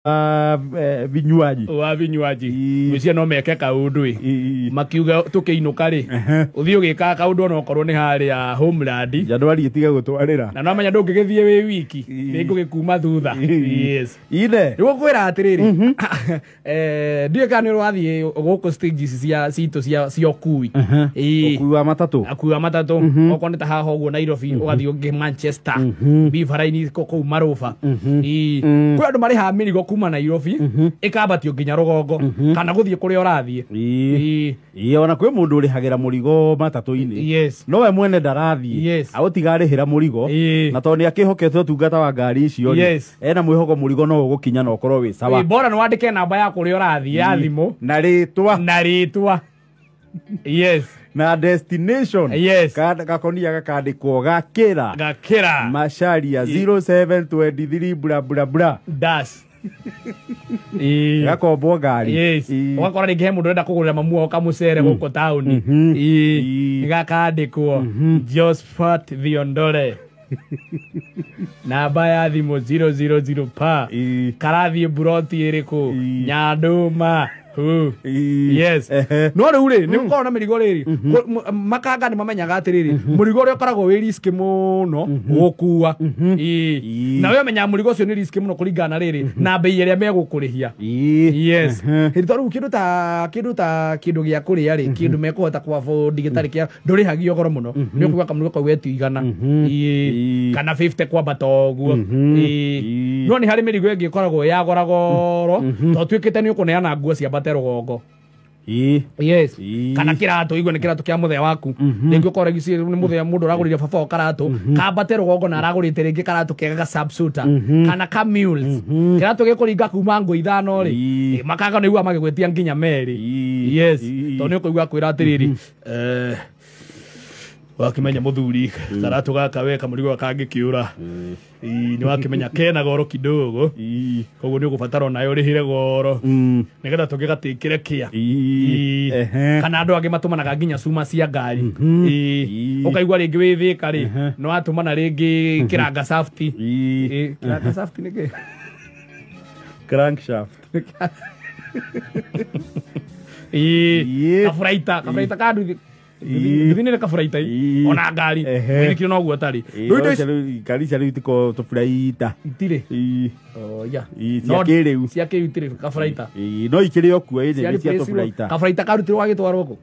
Vinywaji. Wa vinywaji ngwĩciria no meke kaũndũ ĩ makiuga tũkĩinũka rĩ ũthiĩ ũgĩkaga kaũndũ onokorwo nĩ harĩa homeland. Januari ĩtige gũtwarĩra. Na no menya ndũngĩgĩthiĩ wĩ wiki nĩ ngũgĩkuma thutha. Yes. Ine. Rĩu ngwĩra atĩrĩrĩ, ndiũĩ kana nĩ ũrathiĩ gũkũ stages cia citũ cia ũkui. Ĩĩ. Ũkui wa matatũ. Akui wa matatũ, okorwo nĩ ta haha ũguo Nairobi, ũgathiĩ ũngĩ Manchester, bibara-inĩ kũu Marũba. Ĩĩ. Kwĩ andũ marĩhaga mĩrigo kuma Nairobi ĩkambatio nginya rũgongo kana gũthiĩ kũrĩa ũrathiĩ. Ĩĩ. Ĩĩ. Ĩĩ, ona kwĩ mũndũ ũrĩhagĩra mũrigo matatũ-inĩ. Nowe mwene ndarathiĩ. Aũtiga arĩhĩra mũrigo. Na tondũ nĩ akĩhokete ũtungata wa ngari icio rĩ, ena mwĩhoko mũrigo no ũgũkinya na ũkorwo wĩ sawa. Ĩĩ, bora nĩ wandĩke namba ya kũrĩa ũrathiĩ ya thimũ na rĩtwa na rĩtwa. Yes. Na destination. Gakonia gakandĩkwo gakĩra. Gakĩra. Macharia 0723 bla bla bla. Dash. Ĩĩ. Gakombwo ngari. Ĩĩ. Ũgakora rĩngĩ he mũndũ ũrenda kũgũrĩra mamu wao kamũcere gũkũ taũni. Ĩĩ. Gakandĩkwo Josephat Thiondore. Namba ya thimũ 000 pa. Karathiĩ buroti ĩrĩkũ? Nyandũma. Hu. Yes. No rĩu rĩ nĩ gũkoragwo na mĩrigo rĩrĩ makanga nĩ mamenyaga atĩrĩrĩ mũrigo ũrĩa ũkoragwo wĩ risk mũno gũkua. Ĩĩ. Na we ũmenyaga mũrigo ũcio nĩ risk mũno kũringana na rĩrĩ na bei ĩrĩa megũkũrĩhia. Yes. Hĩndĩ ta rĩu kĩndũ ta kĩndũ gĩa kũrĩa rĩ, kĩndũ mekũhota kũ afford gĩtarĩ kĩa ndũrĩhagio goro mũno, nĩ ũkuga kamũrigo kau wetio 100. Ĩĩ. Kana 50 kwambata ũguo. Ĩĩ. No nĩ harĩ mĩrigo ĩngĩ ĩkoragwo ya gora goro tondũ tuĩkĩte nĩ ũkũneana nguo ciambate rũgongo. Yes. Kana kĩratũ, igua nĩ kĩratũ kĩa mũthee waku rĩngĩ, ũkora ici nĩ mũthee mũndũ ũragũrire baba wao karatũ kambate rũgongo na aragũrĩte rĩngĩ karatũ kega ga subsuiter kana ka mules, kĩratũ gĩkũringa kuma ngũ 5 rĩ. Makanga nĩ igua magĩgwĩtia nginya merĩ. Yes. Tondũ nĩ ũkũigua kwĩra atĩrĩrĩ, wakĩmenya mũthuri karatũ gaka we kamũrigo kangĩkĩũra. Ĩĩ, nĩ wakĩmenya kena goro kidogo, koguo nĩ ũgũbatara onawe ũrĩhĩre goro nĩgetha tũgĩgatĩkĩre kĩa. Ĩĩ. Kana andũ angĩ matũmanaga nginya cuma cia ngari. Ĩĩ. Ũkaigua rĩngĩ wĩ Thĩka rĩ, nĩ watũmana rĩngĩ kĩranga shaft. Ĩĩ, kĩranga shaft nĩ kĩ? Crankshaft. Ĩĩ. Kaburaita ka nduthi. Nduthi nĩ kaburaita ona ngari mũithikiri noguo ũtarĩ. Rĩu indo ici Ngari cia rĩu itikoragwo tũburaita. Itirĩ. Oh, yeah. Ĩĩ, cia kĩrĩu. Cia kĩrĩu itirĩ kaburaita. Ĩĩ, no ikĩrĩ o kuo ĩrĩ cia Cia tũburaita. Kaburaita karutirwo gagĩtwarwo kũ?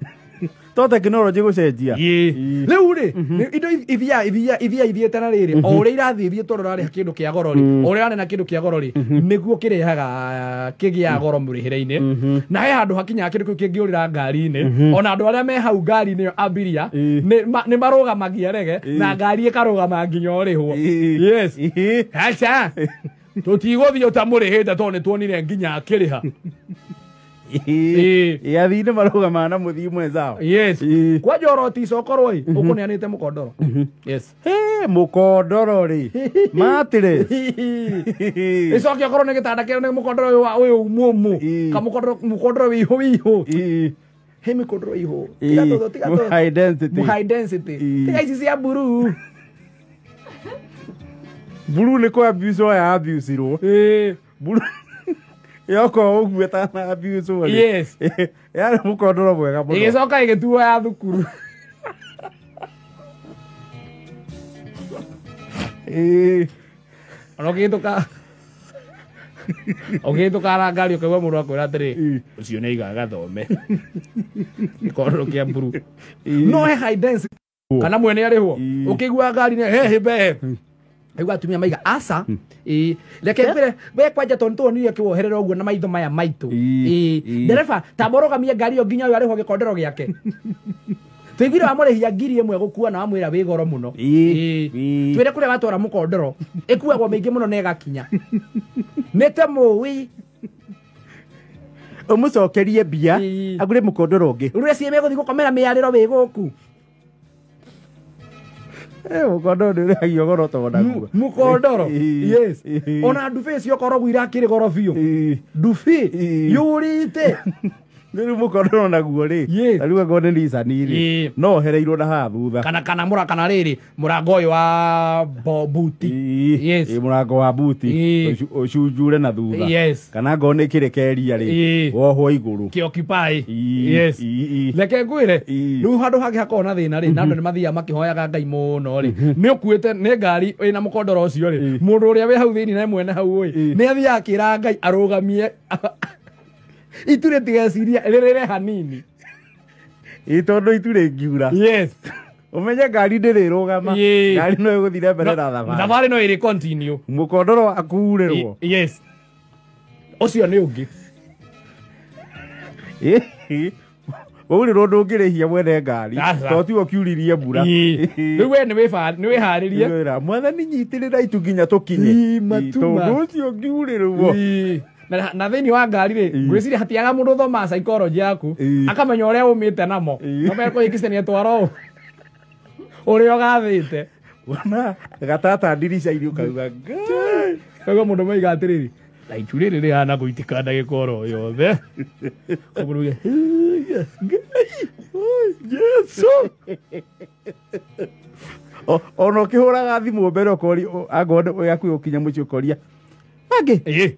To tekinoronjĩ gũcenjia. Ĩĩ. Rĩu rĩ indo ithiaga ithiĩte na rĩrĩ o ũrĩa irathiĩ ithiĩte, ũrĩa ũrarĩha kĩndũ kĩa goro rĩ, o ũrĩa ũrarĩha kĩndũ kĩa goro rĩ, nĩguo kĩrehaga kĩgĩaga goro mũrĩhĩre-inĩ, na he handũ hakinyaga kĩndũ kĩu kĩngĩũrĩra ngari-inĩ, ona andũ arĩa me hau ngari-inĩ ĩyo abiria nĩ marũgamagia rege na ngari ĩkarũgama nginya ũrĩhwo. Yes. Aca tũtigũthiĩ ũtamũrĩhĩte tondũ nĩ tuonire nginya akĩrĩha. Ĩĩ, athii nĩ marũgamaga na mũthii mwenzao. Yes. Kwanja ũrotica ũkorwo ĩ ũkũneanĩte mũkondoro. Yes. Hĩ, mũkondoro rĩ mattress. Ĩcoke okorwo nĩ gĩtanda kĩo nĩ mũkondoro ũyũ ũyũ mũmũ kamũkondoro, mũkondoro wĩihũ wĩihũ. He mĩkondoro ĩihũ. Tiga tũtũ, tiga tũtũ. High density. High density. Tiga ici cia mburu. Mburu nĩ kũ abuse oya abuse-irwo. Mburu yokorwo ũguo ĩtana abuse rĩ. Yarĩ mũkondoro mwega mũno. Ĩgĩcoka ĩgĩtuo ya thukuru. Ona ũkĩhĩtũka na ngari ũkaigua mũndũ akwĩra atĩrĩ, ũcio nĩ aiga agathome gĩkondoro kĩa mburu no he high density kana mwene arĩhwo. Ũkĩigua ngari nĩ he hĩmbe aigua atumia maiga aca. Ĩĩ, reke ngwĩre we kwanja tondũ nĩtuonire ũkĩwoherera ũguo na maitho maya maitũ. Ĩĩ. Ndereba tamba ũrũgamie ngari ĩyo nginya ũyũ arĩhwo gĩkondoro gĩake. Tũiguire wamũrĩhia 1000 gũkua na wamwĩra wĩ goro mũno. Ĩĩ. Twĩre kũrĩa watwara mũkondoro ĩkuagwo mĩingĩ mũno na ĩgakinya nĩ ta mũĩ. Ũmũcokerie mbia agũre mũkondoro ũngĩ. Rũrĩa ciĩ megũthiĩ gũkomera mĩarĩro wĩ gũkũ. Mũkondoro nĩ ũrĩhagio goro to naguo. Mũkondoro. Yes. Ona ndubi ciokorwo irakĩrĩ goro biũ. Ndubi yũrĩte. Rĩu mũkondoro naguo rĩ rĩu angorwo nĩ Nissan rĩ no ohereirwo na haha thutha kana kana kana rĩrĩ mũrango ũyũ wa buti. Yes. Mũrango wa buti ũcunjure na thutha. Yes. Kana angorwo nĩ kĩrekeria rĩ wohwo igũrũ. Kĩ occupy. Yes. Reke ngwĩre rĩu handũ hangĩ hakorwo na thĩna rĩ na andũ nĩ mathiaga makĩhoyaga Ngai mũno rĩ nĩ ũkuĩte nĩ ngari ĩna mũkondoro ũcio rĩ mũndũ ũrĩa wĩ hau thĩinĩ na mwene hau ĩ nĩ athiaga akĩra Ngai arũgamie itu rĩtigeciria rĩrĩre hanini. Ĩ tondũ itu rĩngiura. Yes. Ũmenye ngari ndĩrĩrũgama. Ngari no ĩgũthiĩ mbere na thabarĩ. Thabarĩ no ĩrĩ continue. Mũkondoro waku urĩrwo. Yes. Ũcio nĩ ũngĩ. Waurĩrwo ndũngĩrĩhia mwene ngari tondũ tiwe ũkiuririe mbura. Rĩu we nĩ wĩharĩrie. Mwathani nyitĩrĩra itu nginya tũkinye. Tondũ ũcio ngiurĩrwo. Na thĩinĩ wa ngari rĩ ngwĩciria hatiaga mũndũ ũthomaga psychology yaku akamenya ũrĩa ũmĩte namo no mekũhĩngĩcania twaro ũrĩa ũgathĩte wona gatata ndirica-inĩ ũkauga Ngai. Koguo mũndũ moiga atĩrĩrĩ na itu rĩrĩ rĩhana gũitĩka ndagĩka oro yothe. Koguo rĩu Ngai Jesu. Ona ũkĩhũraga thimũ mbere ũkoria angorwo yaku ũkinya mũciĩ ũkoria angĩ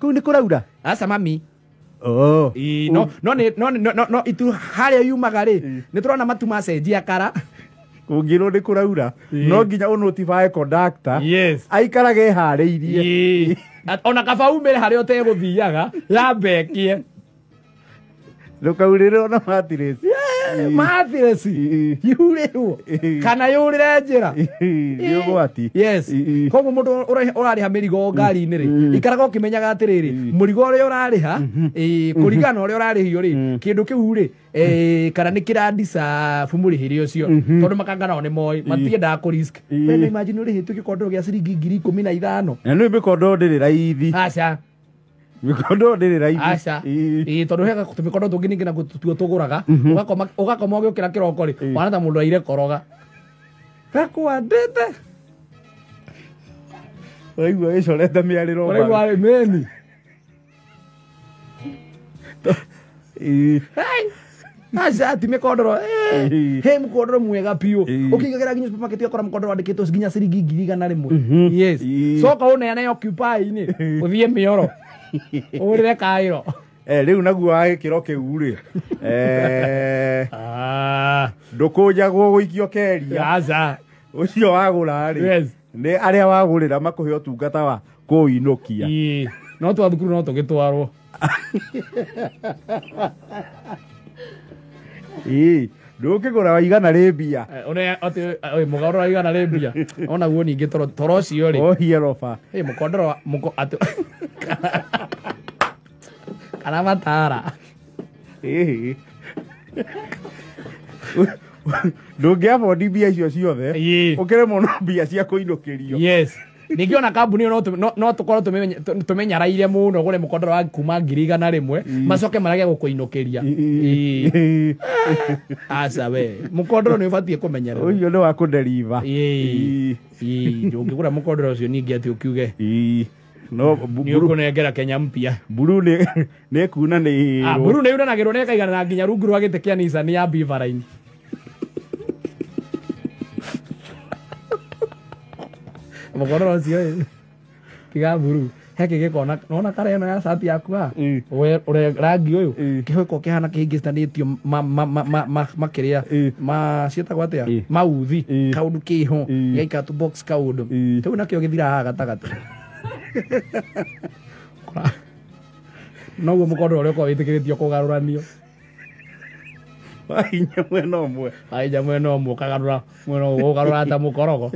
kũu nĩ kũraura. Aca mami. Oh. No no no no no itu harĩa yumaga rĩ nĩ tũrona matu macenjia kara. Kũngĩrwo nĩ kũraura no nginya ũ notify conductor. Yes. Aikarage eharĩirie. Ona kaba umĩre harĩa ũtegũthiaga yambekie. Ndũkaurĩrwo na matirĩci. Matirĩci yurĩrwo kana yũrĩre njĩra. Nĩ ũgwati. Yes. Koguo mũndũ ũrarĩha mĩrigo ngari-inĩ rĩ ikaraga ũkĩmenyaga atĩrĩrĩ mũrigo ũrĩa ũrarĩha kũringana na ũrĩa ũrarĩhio rĩ kĩndũ kĩu rĩ kana nĩ kĩrandicabu mũrĩhĩre ũcio tondũ makanga nao nĩ moĩ matiendaga kũ risk. We no imagine ũrĩhĩtwo gĩkondoro gĩa ciringi 15,000. Na nĩ mĩkondoro ndĩrĩ raithi. Aca. Mĩkondoro ndĩrĩ raithi. Aca. Tondũ hega tũmĩkondoro tũngĩ ningĩ naguo tuo tũgũraga ũgakoma ũgĩũkĩra kĩroko rĩ wana ta mũndũ aire koroga gakwandĩte ũraigua gĩcorete mĩarĩro ũraigua meni. Aca ti mĩkondoro he mũkondoro mwega biũ ũkĩingagĩra nginya supermarket ũgakora mũkondoro wandĩkĩtwo nginya ciringi 100,000. Yes. Coka ũneane occupy-inĩ ũthiĩ mĩoro ũrĩre kaĩro. Rĩu naguo wa gĩkĩro kĩu rĩ ndũkũnjagwo gũikio keria. Aca. Ũcio wagũra rĩ nĩ arĩa wagũrĩra makũhe ũtungata wa kũinũkia. No twa thukuru no tũgĩtwarwo. Ndũngĩgũra wa igana rĩ mbia. Mũgarũra wa igana rĩ mbia. Onaguo ningĩ toro ũcio rĩ. Ohie roba. Mũkondoro kana matara. Ndũngĩabondi mbia icio ciothe ũkĩremwo no mbia cia kũinũkĩrio. Yes. Ningĩ ona kambuni ĩyo no tũkorwo tũmenyaraire mũno gũre mũkondoro wa kuma 100,000 macoke marage gũkũinũkĩria. Aca we mũkondoro nĩ ũbatiĩ kũmenyererwo. Ũcio nĩ wa kũderiva. Ndũngĩgũra mũkondoro ũcio ningĩ atĩ ũkiuge no nĩ ũkũnengera Kenya mpya. Mburu nĩ kuna nĩ mburu nĩ yunanagĩrwo na ĩkaiganana nginya rungu rwa gĩtĩ kĩa Nissan ya Beaverline. Mũkondoro ũcio tiga mburu he kĩgĩkona nona kara ĩno ya cati yaku ha rangi ũyũ kĩhũko kĩhana kĩhĩngĩcanĩtio makĩrĩa ma ciĩtagwo atĩa mauthi kaũndũ kĩho gĩgaikara tũ box kaũndũ kĩu nakĩo gĩthiraga haha gatagatĩ. Noguo mũkondoro ũrĩa ũkoragwo wĩtĩkĩrĩtio kũgarũranio. Wahinya mwena ũmwe. Wahinya mwena ũmwe ũkagarũra mwena ũmwe ũgarũra ta mũkorogo.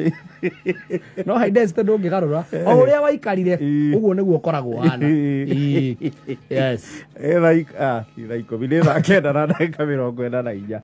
No high density ndũngĩgarũra o ũrĩa waikarire ũguo nĩguo ũkoragwo ũhana. Yes. Thaa 10 nĩ thaa 9 na ndagĩka 44.